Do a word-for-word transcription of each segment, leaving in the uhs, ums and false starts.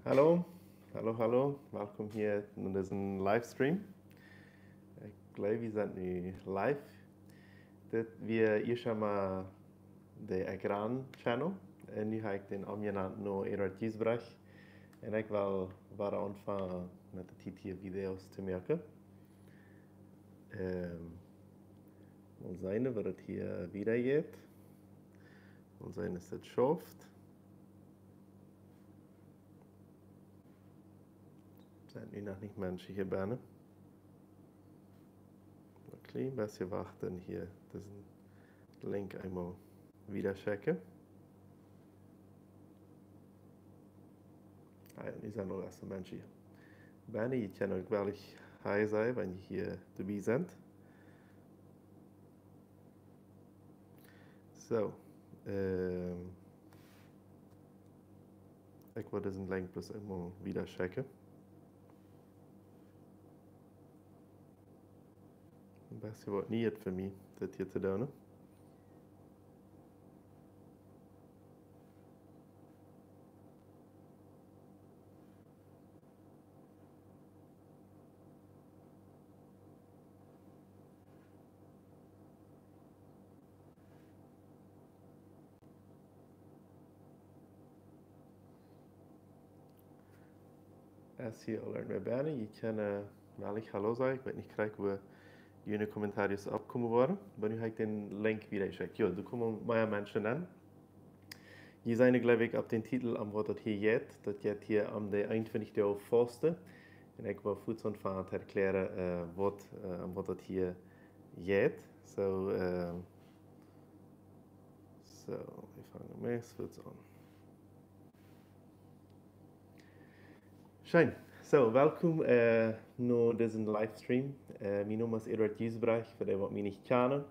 Hallo, hallo, hallo. Welkom hia no disen Livestream. Ekj jleew, wie sent nu live. Dit wia ieescht emol de Ekran Channel. Un nu hab ekj dän omjenant no Eduard Giesbrecht. Un ekj well wada aunfangen met de Tiet hia Videos to moaken. Ähm, mol seenen, woo daut hia wieda jeit. Mol seenen, aus daut schauft. Sent nu noch nich Menschen hia bennen. Mol een kjlien bät wachten hia, disen Link eemol wieda schekjen. Ah jo, nu sent aul ieeschte Menschen hia. Bennen, jie kjennen uk woll hia sennen, wan jie hia doabie sent. Soo, ähm, ekj well disen Link bloos eemol wieda schekjen. Een bät waut Nieet fa mie, dit hia to doonen. Es hia aul een bät bennen. Jie kjennen, äh, woll hallo sajen. Ekj weet nich krakjt, woo june Kommentaren oppkomen woaren. Oba nu hab ekj dän Link wieda jeschekjt. Jo, doa komen mea Menschen aun. Jie seenen, jleew ekj, opp dän Titel aun waut daut hia jeit. Daut jeit hia om de eenuntwintich Doag Fausten. Un ekj well fuaz aunfangen to erkjläaren, äh, waut, äh, om waut daut hia jeit. Soo, äh, soo, wie fangen meist fuaz aun. Scheen. Soo, welkom, äh, no disen Livestream. Äh, mien Nomen es Eduard Giesbrecht, fa dee waut mie nich kjanen.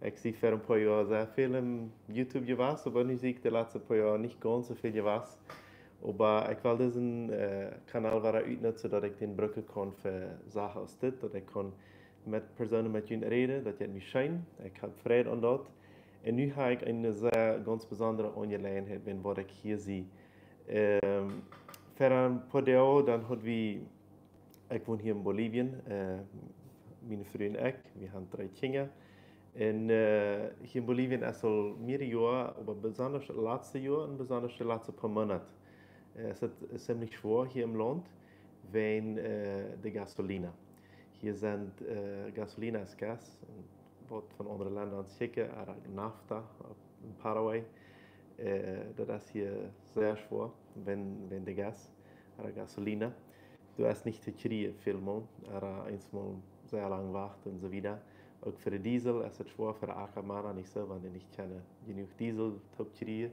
Ekj sie ver een poa Joa sea väl em YouTube jewast, oba nu sie ekj de latste poa Joa nich gaunz soo väl jewast. Oba ekj well disen, äh, Kanal wada utnutzen, daut ekj dän brucken kaun fa Sachen aus dit, daut ekj kaun met Persoonen met junt räden, daut jeit mie scheen. Ekj hab Freid aun daut. Un nu hab ekj eene sea gaunz besondre Aunjeläajenheit, wäajen waut ekj hia sie. Ähm, ver een poa Doag, dan haud wie, ekj won hia en Bolivien, äh, miene Fru un ekj, wie haben dree Kjinja. Un, äh, hia en Bolivien es aul mearere Joa, oba besonda daut latste Joa un besonda de latste poa Moonat, äh, es et ziemlich schwoa hia em Launt, wäajen, äh, de Gasolina. Hia sent, äh, Gasolina es Gas, waut von aundre Lenda ons schekjen, ooda Nafta, opp, en Paraguay. Äh, daut es hia sea schwoa, wäajen, wäajen de Gas, ooda Gasolina. Doa es nich to kjrieen, väl mol, ooda eemol sea lang wachten un soo wieda. Uk fa de Diesel es et schwoa, fa de Akjamana nich soo, wan dee nich kjennen jenuach Diesel toop kjrieen.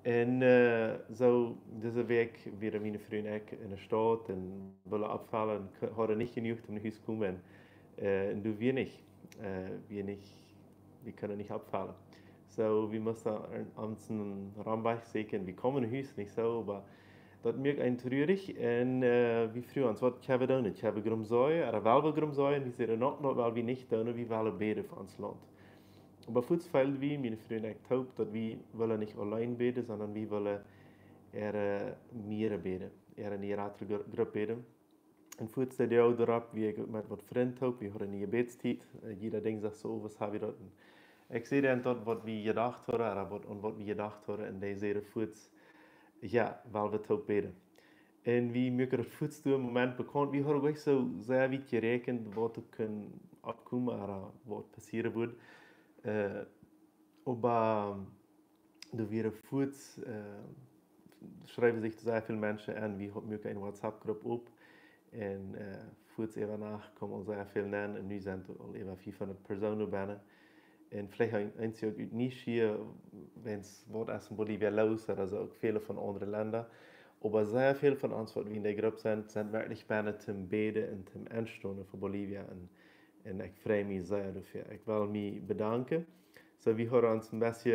Un, äh, soo, dise Wäakj wieren miene Fru un ekj en de Staut un wullen oppfellen un k-, hauden nich jenuach om no Hus to komen. Äh, un doa wia nich, äh, wia nich, wie kunnen nich oppfellen. Soo, wie musten ons een Omwajch sieekjen. Wie kjeemen no Hus, nich soo, oba daut muak eent truarich. Un, äh, wie fruagen ons, waut kjenn wie doonen? Kjenn wie Grumsoi, ooda well wie Grumsoi? Un wie säden, nä, daut well wie nich doonen, wie wellen bäden fa ons Launt. Oba fuaz feelden wie, miene Fru un ekj toop, daut wie wullen nich auleen bäden, sonda wie wullen äare, äh, mea bäden, äare, en äare Gru-, Grupp bäden. Un fuaz de Doag doaropp wia ekj met waut Frind toop, wie hauden eene Gebetstiet, äh, jieda Dinjsdach soo owes haben wie daut. Un ekj säd an daut, waut wie jedocht hauden, ooda waut, aun waut wie jedocht hauden, un dee säden fuaz, jo, well wie toop bäden. Un wie muaken daut fuaz doa een Moment bekaunt. Wie hauden nich soo sea wiet jeräakjent, waut doa kunn oppkomen, ooda waut passieren wudd. Äh, oba doa wieren fuaz, äh, schreewen sikj sea väl Menschen aun, wie hauden muaken eene WhatsApp-Grupp op. Un, äh, fuaz äwa Nacht kjeemen aul sea väl aun, un nu sent aul äwa fiefhundat Persoonen bennen. Un veleicht een, eenje uk ut Nigeria, wäajen waut es en Bolivia loos, ooda soo uk väle von aundre Lenda. Oba sea väl von ons, waut wie en de Grupp sent, sent werkjlich bennen toom bäden un toom enstonen fa Bolivia. Un, un ekj frei mie sea doafäa. Ekj well mie bedanken. Soo, wie hauden ons een bät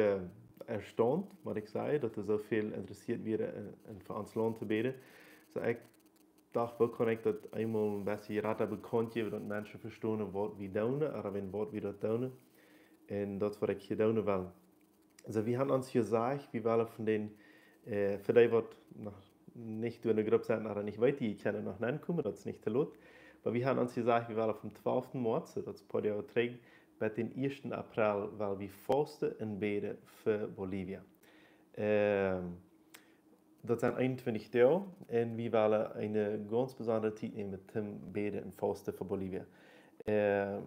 erstaunt, mott ekj sajen, daut doa soo väl interessieet wieren en, en fa ons Launt to bäden. Soo, ekj docht, woo kaun ekj daut eemol een bät jrata bekaunt jäwen, daut Menschen vestonen, waut wie doonen, ooda wäajen waut wie daut doonen. Un daut es, waut ekj hia doonen well. Soo, wie haben ons jesajcht, wie wellen von dän, äh, fa dee, waut noch nich doa enne Grupp sent, ooda nich weeten, jie kjennen noch nenkomen, daut es nich too lot. Oba wie haben ons jesajcht, wie wellen vom twalften Moaz, soo daut es een poa Doag trigj, bat dän ieeschten April, well wie fausten un bäden fa Bolivia. Ähm, daut sent eenuntwintich Doag un wie wellen eene gaunz besondre Tiet nämen toom bäden un fausten fa Bolivia. Äh,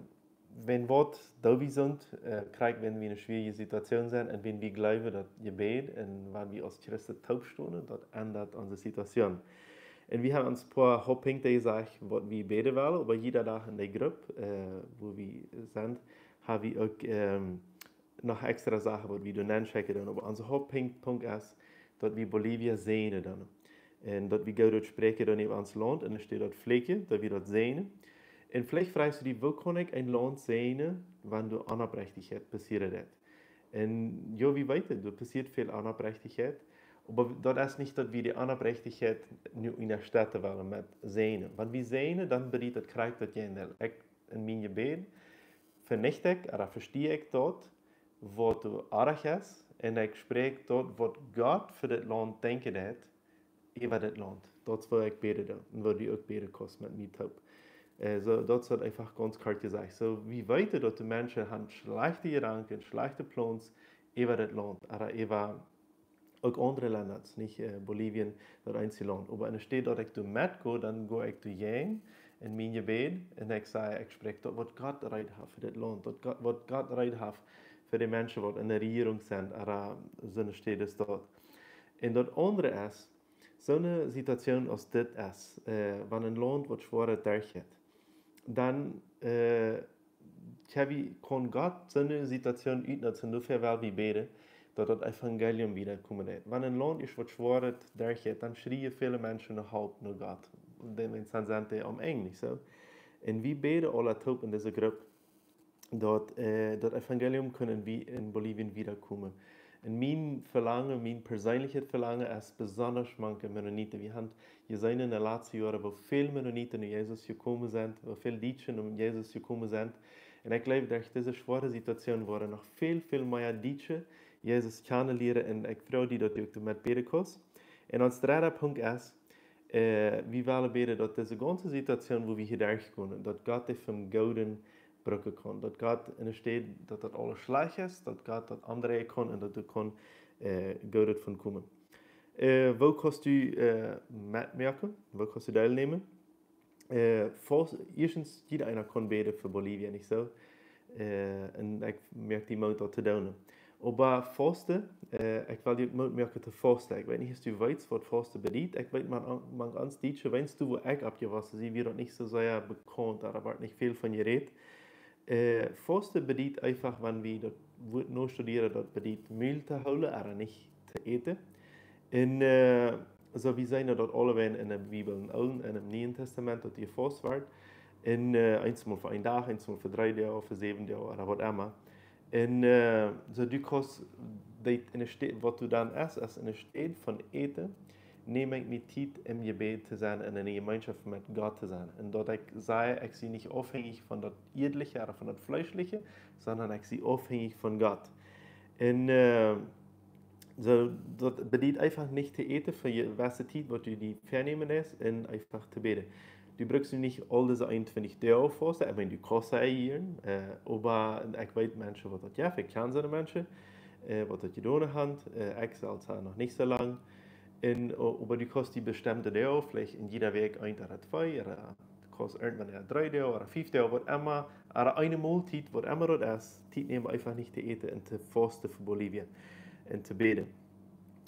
wan waut doa wie sent, äh, krakjt wan wie en eene schwierige Situation sent un wan wie jleewen daut Jebäd un wan wie aus Christen toopstonen, daut endat onse Situation. Un wie haben ons een poa Hauptpunkten jesajcht, waut wie bäden wellen, oba jieda Dach en de Grupp, äh, wua wie sent, haben wie uk, ähm, noch extra Sachen, waut wie doa nenschekjen doonen. Oba onse Hauptpunkt, Punkt es, daut wie Bolivia säajnen doonen. Un daut wie Gott daut spräakjen doonen äwa ons Launt, un doa steit daut Fläkje, daut wie daut säajnen. Un veleicht frajchst du die, woo kaun ekj een Launt säajnen, wan doa Onopprechtichkjeit passieren deit? Un jo, wie weeten, doa passieet väl Onopprechtichkjeit, oba daut es nich, daut wie dee Onopprechtichkjeit nu enne Städ wellen met säajnen. Wan wie säajnen, dan bediet daut krakjt daut Jäajendeel. Ekj en mien Jebäd venicht ekj, ooda vestie ekj daut, waut doa oajch es, un ekj spräakj daut, waut Gott fa dit Launt denkjen deit, äwa dit Launt. Daut es, woo ekj bäden doo, un woo du uk bäden kaust met mie toop. Äh, soo, daut es eefach gaunz kort jesajcht. Soo, wie weeten, daut de Menschen haben schlajchte Jedanken, schlajchte Plons äwa dit Launt, ooda äwa uk aundre Lenda, nich, äh, Bolivien, daut eensje Launt. Oba enne Städ daut ekj doa metgo, dan go ekj doa jäajen en mien Jebäd un ekj saj, ekj spräakj daut, waut Gott reed haft fa dit Launt, daut Gott, waut Gott reed haft fa de Menschen, waut en de Rejierunk sent, ooda soone Städ es daut. Un daut aundre es, soone Situation aus dit es, äh, wan een Launt waut Schwoaret derchjeit, dan, äh, kjenn wie, kaun Gott soone Situation utnutzen, doafäa well wie bäden, daut daut Evangelium wiedakomen deit. Wan een Launt es waut Schwoaret derchjeit, dan schrieen väle Menschen no Help, no Gott. Dan, wan, dan sent dee aum Enj, nich soo? Un wie bäden aula toop en dise Grupp, daut, äh, daut Evangelium kaun wie en Bolivien wiedakomen. Un mien Velangen, mien perseenlichet Velangen es besonda mank de Mennoniten. Wie haben jeseenen en de latste Joaren, woo väl Mennoniten no Jesus jekomen sent, woo väl Dietsche no Jesus jekomen sent. Un ekj jleew, derch dise schwoare Situation woaren noch väl, väl mea Dietsche Jesus kjanen lieren. Un ekj frei mie, daut du uk doa met bäden kaust. Un ons dredda Punkt es, äh, wie wellen bäden, daut dise gaunze Situation, woo wie hia derchkomen, daut Gott dee toom Gooden brucken kaun. Daut Gott enne Städ, daut daut aules schlajcht es, daut Gott daut omdreien kaun un daut doa kaun, äh, Goodet von komen. Äh, woo kaust du, äh, metmoaken? Woo kaust du deelnämen? Äh, fausten, ieeschtens, jieda eena kaun bäden fa Bolivien, nich soo? Äh, un ekj moak die Moot, daut to doonen. Oba fausten, äh, ekj well die Moot moaken to fausten. Ekj weet nich, aus du weetst, waut fausten bediet. Ekj weet, mank, mank ons Dietsche, weetst du, wua ekj oppjewossen sie, wia daut nich soo sea bekaunt, doa woat nich väl von jerät. Äh, fausten bediet eefach, wan wie daut Wuat nostudieren, daut bediet Mul to hoolen, ooda nich to äten. Un, äh, soo, wie seenen daut aulawäajen en de Bibel, em Oolen un em Nieen Tastament, daut jefaust woat. Un, äh, eemol fa een Dach, eemol fa dree Doag, fa säwen Doag, ooda waut emma. Un, äh, soo, du kaust dit enne Städ, waut du dan es, es enne Städ von äten, neem ekj mie Tiet em Jebäd to sennen un enne Jemeenschoft met Gott to sennen. Un daut ekj saj, ekj sie nich aufhänjich von daut Ieedliche ooda von daut Fleeschliche, sonda ekj sie aufhänjich von Gott. Un, äh, soo, daut bediet eefach nich to äten fa jewesse Tiet, waut du die vänämen deist, un eefach to bäden. Du brukst nu nich aul dise eenuntwintich Doag fausten, ekj meen, du kaust et hia, äh, oba ekj weet Menschen, waut daut, jo, ekj kjan soone Menschen, äh, waut daut jedonen haben, äh, ekj selfst hab noch nich soo lang. Un, o-, oba du kaust die bestemde Doag, veleicht en jieda Wäakj een ooda twee, ooda kaust irjentwan, jo, dree Doag ooda fief Doag, waut emma, ooda eene Moltiet, waut emma daut es, Tiet nämen eefach nich to äten un to fausten fa Bolivien un to bäden.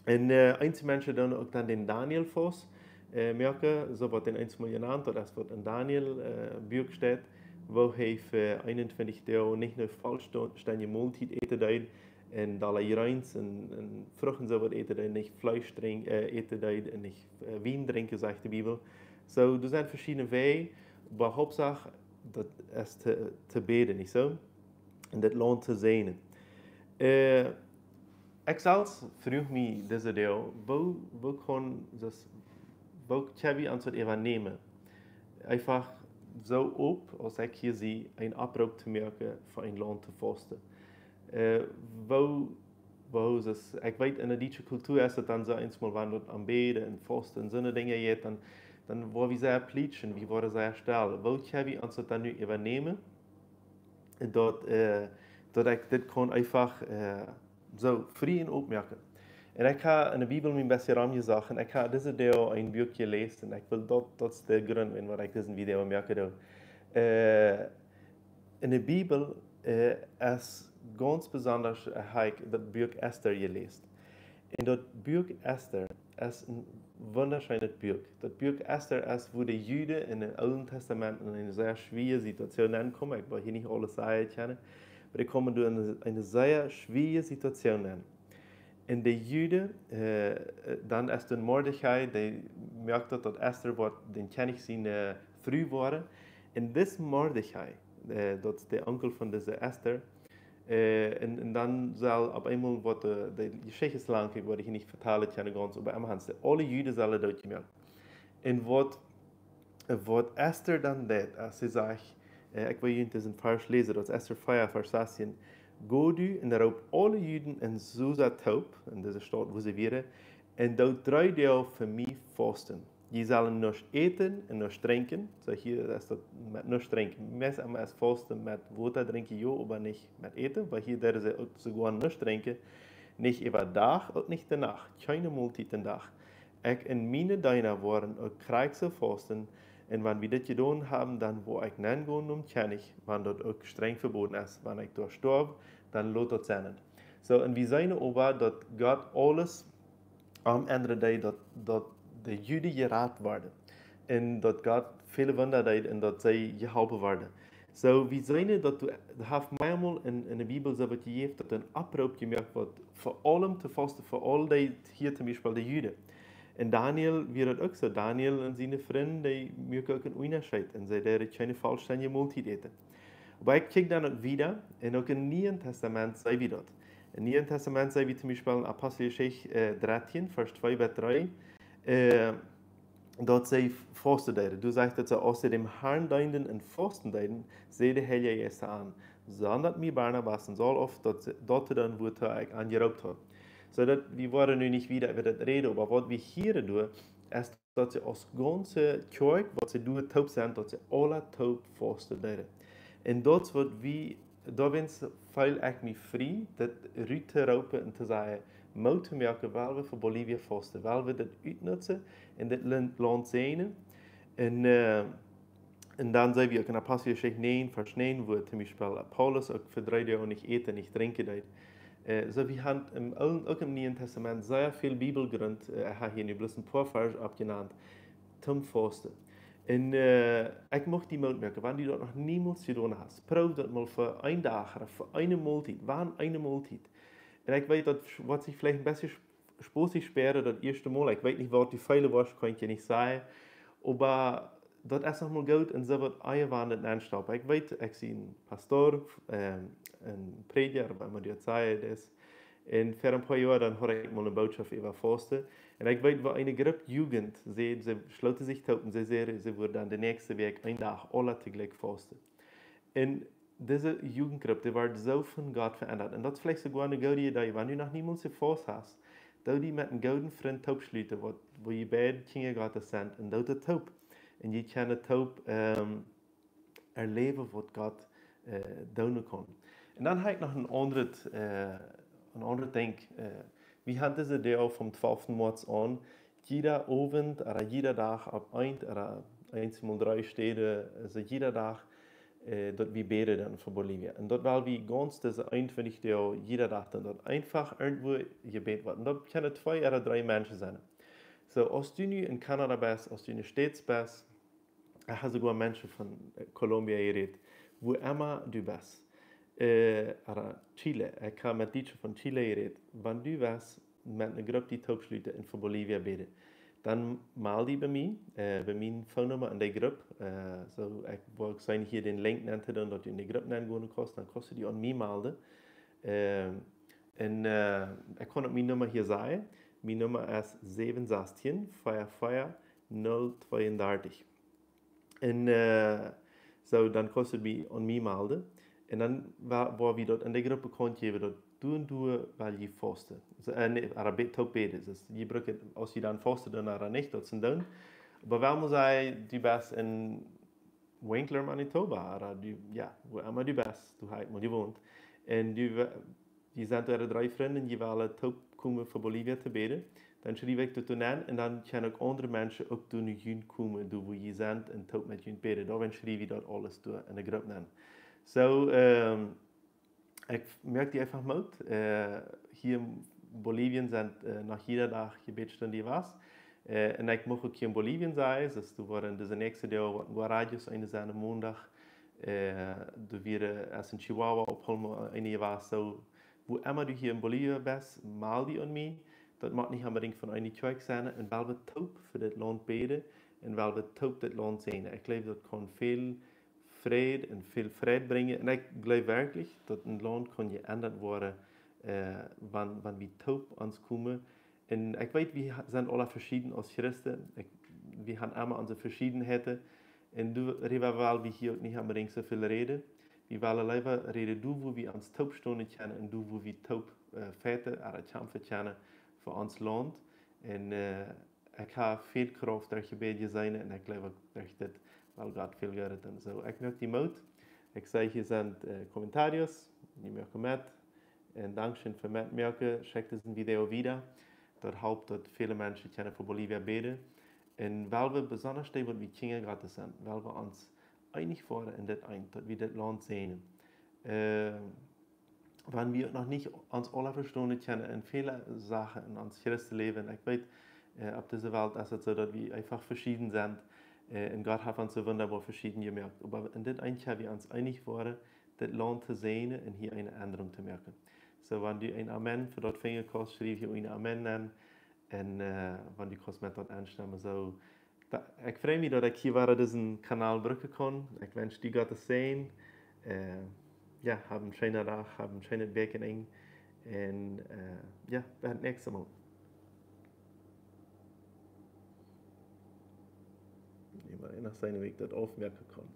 Un, äh, eenje Menschen doonen uk dan dän Daniel-Faust, äh, moaken, soo woat dee eemol jenant, daut es waut en Daniel, äh, Buak steit, woo hee fa eenuntwintich Doag nich ne vollstendje Moltiet äten deed, un aule Greens un, un Frucht un soo waut äten deed, nich Fleesch drink-, äh, äten deed, un nich, äh, Wien drinkjen, sajcht de Bibel. Soo, doa sent veschiedne Wäaj, oba Hauptsach, daut es to, to bäden, nich soo? Un daut Launt to säajnen. Äh, ekj selfst fruach mie dise Doag, woo, woo kaun daut, woo kjenn wie ons daut äwanämen? Eefach soo opp, aus ekj hia sie, een Oproop to moaken, fa een Launt to fausten. Äh, woo woo es, ekj weet, enne dietsche Kultua es et dan soo eensmol, wan daut om bäden un fausten un soone Dinja jeit, dan, dan woa wie sea plietschen, wie woaren sea stell. Woo kjenn wie ons daut dan nu äwanämen? Daut, äh, daut ekj dit kaun eefach, äh, soo frie un oppmoaken. Un ekj hab enne Bibel mie een bät romjesocht un ekj hab dise Doag een Buak jeläst un ekj well daut, daut es de Grunt, wuarom ekj dise Video moaken doo. Äh, enne Bibel, äh, es gaunz besonda, äh, hab ekj daut Buak Ester jeläst. Un daut Buak Ester es een wundascheenet Buak. Daut Buak Ester es, woo de Juden em Oolen Tastament en eene sea schwoare Situation aunkomen. Ekj well hia nich aules sajen kjennen, oba dee komen doa en eene, eene sea schwoare Situation aun. Un de Juden, äh, äh, dan es doa Mordechai, dee moakt daut, daut Ester woat dän Kjennich siene, äh, Fru woaren. Un dis Mordechai, äh, daut es de Onkel von dise Ester, äh, un, un dan saul opp eemol woat de, de Jeschicht es lang, ekj woa hia nich vetalen, kjennen gaunz, oba emma han see, aule Juden sellen dootjemoakt. Un waut, waut Ester dan deed, aus see sajcht, äh, ekj well junt disen Varsch läsen, daut es Ester vea, Varsch sastieen: "Go du un roop aule Juden en Susa toop," en dise Staut, wua see wieren, "un doot dree Doag fa mie fausten. Jie sellen nuscht äten un nuscht drinkjen." Soo, hia es daut met nuscht drinkjen. Meist emma es fausten met Wota drinkjen, jo, oba nich met äten, oba hia deeden see uk soogoa nuscht drinkjen. Nich äwa Dach, uk nich de Nacht. Kjeene Moltiet dän Dach. Ekj un miene Deena woaren uk krakjt soo fausten, un wan wie dit jedonen haben, dan woa ekj nengonen nom Kjennich, wan daut uk strenj veboden es. Wan ekj doa stoaw, dan lot daut sennen. Soo, un wie seenen oba, daut Gott aules aum Enj deed, daut, daut de Juden jerat worden. Un daut Gott väle Wunda deed un daut see jeholpen worden. Soo, wie seenen daut, doa haft meamol en, en de Bibel soo waut jejäft, daut een Oproop jemoakt woat, fa aulem to fausten, fa aul dee, hia toom Biespel de Juden. Un Daniel wia daut uk soo. Daniel un siene Frind, dee muaken uk een Unjascheet. Un see deeden kjeene vollstendje Moltiet äten. Oba ekj kjikj dan uk wieda, un uk em Nieen Tastament see wie daut. Em Nieen Tastament see wie toom Biespel en Aposteljeschicht, äh, dartieen, Varsch twee bat dree, äh, daut see fausten deeden. Doa sajcht daut see, aus see däm Harn deenden un fausten deeden, säd de Heilje Jeist an: "Sondat mie Barnabas un Saul auf, daut see, daut to doonen, wuatoo ekj an jeroopt haud." Soo daut, wie woaren nu nich wieda äwa daut räden, oba waut wie hia doonen, es daut see aus gaunze Kjoakj, waut see doa toop sent, daut see aule toop fausten deeden. Un daut es waut wie, doawäajen feel ekj mie frie, daut rut to roopen un to sajen, Moot to moaken, wiels wie fa Bolivia fausten, wiels wie daut utnutzen un dit Launt, Launt säajnen. Un, äh, un dan see wie uk en Aposteljeschicht näajen, Varsch näajen, wua toom Biespel Paulus uk fa dree Doag nich äten, nich drinkjen deed. Äh, soo wie haben em Oolen, uk em Nieen Tastament sea väl Bibelgrunt, äh, ekj hab hia nu bloos een poa Varsch oppjenant, toom fausten. Un, äh, ekj mucht die Moot moaken, wan du daut noch niemols jedonen hast, proow daut mol fa een Dach ooda fa eene Moltiet, wan eene Moltiet. Un ekj weet, daut woat sikj veleicht een bät sp-, spontanisch spieren daut ieeschte Mol. Ekj weet nich, waut du feelen woascht, kaun ekj nich sajen. Oba daut es noch mol goot, en soo waut Eewaunseln auntostoppen. Ekj weet, ekj sie een Pastor, ähm, een Prädja, waut emma daut sajcht, es. Un ver een poa Joa, dan hieed ekj mol eene Bootschoft äwa fausten. Un ekj weet, woo eene Grupp Jugend, see, see schlooten sikj toop un see säden, see wudden dan de näakjste Wäakj een Dach aule toojlikj fausten. Un dise Jugendgrupp, dee woat soo von Gott veendat. Un daut es veleicht soogoa eene goode Idee, wan du noch niemols jefaust hast, doo die met eenen gooden Frint toopschluten, waut, wua jie beid Kjinja Gottes sent, un doot et toop. Un jie kjennen toop, ähm, erläwen, waut Gott, äh, doonen kaun. Un dan hab ekj noch een aundret, äh, een aundret Dinkj. Äh, wie haben dise Idee vom twalften Moaz aun, jieda Owent, ooda jieda Dach opp eent, ooda eent mol dree Städen, aulsoo jieda Dach, äh, daut wie bäden dan fa Bolivia. Un daut well wie gaunz dise eenuntwintich Doag, jieda Dach dan daut eefach irjentwua jebät woat. Un daut kjennen twee ooda dree Menschen sennen. Soo, aus du nu en Kanada best, aus du en de States best, ekj hab soogoa Menschen von, äh, Colombia jerät, wua emma du best. Äh, ooda Chile, ekj hab met Dietsche von Chile jerät. Wan du west met eene Grupp die toopschluten un fa Bolivia bäden, dan meld die bie mie, äh, bie miene Phone-Numma en de Grupp. Äh, soo, ekj woa uk seenen hia dän Link nenn to doonen, daut du en de Grupp nenn gonen kaust, dan kaust du die aun mie melden. Äh, un, äh, ekj kaun uk miene Numma hia sajen. Miene Numma es säwen sastieen, vea vea, nul tweeundartich. Un, äh, soo, dan kaust du die aun mie melden. Un dan wa-, woa wie daut en de Grupp bekaunt jäwen, daut doa un doa well jie fausten. So, äh, nä, ooda be-, toop bäden. Daut jie brucken, aus jie dan fausten, dan ooda nich, daut sent dan. Oba wan wie sajen, du best en Winkler, Manitoba, ooda du, jo, wua emma du best, du hast mol jewont. Un du, we-, jie sent doa dree Frind, jie wellen toop komen fa Bolivia to bäden. Dan schriew ekj daut doa nenn un dan kjennen uk aundre Menschen uk doa no junt komen, doa wua jie sent un toop met junt bäden. Dan schriew ekj daut aules doa en de Grupp nenn. So, ähm, ekj moak die eefach Moot. Äh, hia en Bolivien sent, äh, noch jieda Dach Jebädstunden jewast. Äh, un ekj mucht uk hia en Bolivien sennen, daut du woaren dise näakjste Doag woat en Guarayos eene sennen, Mondach. Äh, du woascht, äh, en Chihuahua opp Holmo eene jewast. So, wua emma du hia en Bolivia best, meld die aun mie. Daut mott nich onbedinjt von eene Kjoakj sennen. Un well wie toop fa dit Launt bäden un well wie toop dit Launt säajnen. Ekj jleew, daut kaun väl Fräd un väl Fräd brinjen. Un ekj jleew werkjlich, daut een Launt kaun jeendat woaren, äh, wan, wan wie toop ons komen. Un ekj weet, wie ha-, sent aula veschieden aus Christen. Ekj, wie haben emma onse Veschiedenheiten. Un doaräwa well wie hia uk nich onbedinjt soo väl räden. Wie wellen leewa räden, doa wua wie ons toop stonen kjennen un doa wua wie toop, äh, fajchten ooda kjamfen kjennen fa ons Launt. Un, äh, ekj hab väl Krauft derch Jebäd jeseenen un ekj jleew uk derch dit well Gott väl Goodet doonen. So, ekj moak die Moot. Ekj see, hia sent, äh, comentarios, jie moaken met. Un dankscheen fa metmoaken. Schekjt disen Video wieda. Daut halpt, daut väle Menschen kjennen fa Bolivia bäden. Un well wie besonda dee, waut wie Kjinja Gottes sent, well wie ons eenich woaren en dit eent, daut wie dit Launt säajnen. Äh, wan wie noch nich ons aula vestonen kjennen en väle Sachen en ons Christenläwen. Ekj weet, äh, opp dise Welt es et soo, daut wie eefach veschieden sent. Äh, un Gott haft ons soo wundaboa veschieden jemoakt. Oba en dit eent kjenn wie ons eenich woaren, dit Launt to säajnen un hia eene Endrunk to moaken. So, wan du een Amen fa daut finjen kaust, schriew hia een Amen aun. Un, äh, wan du kaust met daut enstemmen, so, da, ekj frei mie, daut ekj hia wada disen Kanal brucken kaun. Ekj wensch die Gottes Säajen. Äh, jo, hab een scheenen Dach, hab een scheenet Wäakjenenj. Un, äh, jo, bat daut näakjste Mol. Ekj mott noch seenen, woo ekj daut aufmoaken kaun.